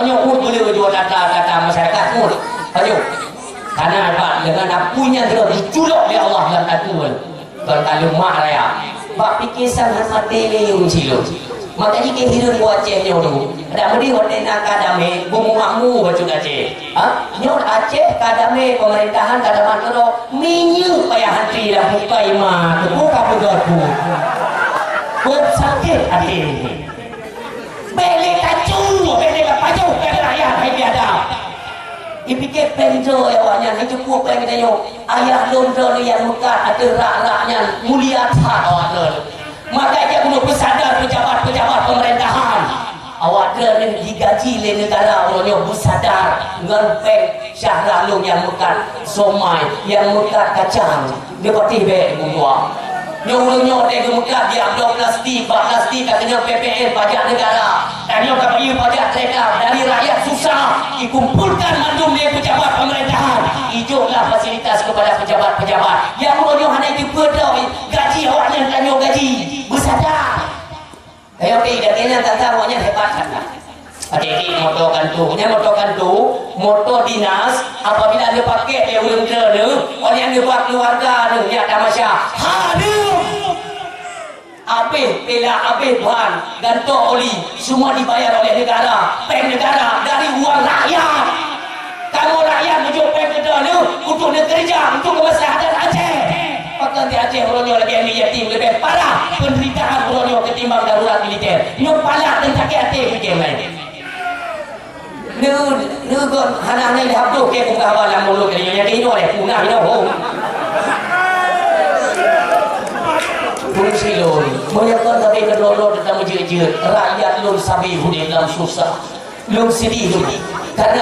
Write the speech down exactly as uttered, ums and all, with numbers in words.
Nyoe buet beuleueh jua data-data masyarakat buet. Ayo. Karena bak dengan apui nyan terus diculok lé Allah dalam taku. Kon ka leumah raya. Bak pike sang hana maté lé ureueng silop. Maka jih keu hireuen buet Aceh nyoe tu. Dak meudi watèe na ka damé, beumumakmu bacut Aceh. Ha? Nyoe Aceh ka damé, pemerintahan ka damé keudroe, minyeuk payah antri lam bukai ma, teuka peugah buet. Buet sakét até. Bèk lé tacu, bèk lé tapajoh keu rakyat hai biadab. Ipike péng droe awaknyan, hai cukup péng geutanyoe. Ayah lôn droeneuh nyang meukat ateueh rak-rak nyan mulia that awak droeneuh. Maka jak keuneuk beusadar pejabat-pejabat pemerintahan. Awak droeneuh digaji lé negara uroe nyoe beusadar ngon péng syahra lôn nyang meukat somai, nyang meukat kacang. Neupatéh bèk geupeugah. Nyoe ureueng nyoe watèe geumeukat di abloe plastik, bak plastik ka keuneuk P P N pajak negara. Tanyoe ka bayeue pajak kereta dari rakyat susah, dikumpulkan mandum lé pejabat pemerintahan. Ijoklah fasilitas kepada pejabat-pejabat. Nyang uroe nyoe hana jipeuet lom gaji awaknyan tanyoe gaji. Beusadar. Ayo pi, dak kena tata awaknyan hebat sangat. Adik-adik moto kantu, nyan moto kantu, moto dinas, apabila neupakék lé ureueng treuk, oleh neubuat keluarga nyan tamasya. Hareuem! Abéh pela, abéh ban, gantoe oli, semua dibayar oleh negara, péng negara dari uang rakyat. Kamoe rakyat meujok péng keu droeneuh untuk neukeureuja untuk keumaslahatan Aceh. Pakon di Aceh uroe nyoe lagèe aneuk yatim, leubeh parah penderitaan uroe nyoe ketimbang darurat militer. Nyoe palak dan sakét até bagi laén. Neu-, neugon hana-hana ilham tu ke buka haba lam mulut dia nyoe, nyoe punah nyoe ho. Pun silon, meunyoe kon sabe keudroe-droe teutab meujeuet-jeuet, rakyat lôn sabe udép lam susah. Lôn sedih lôn, karena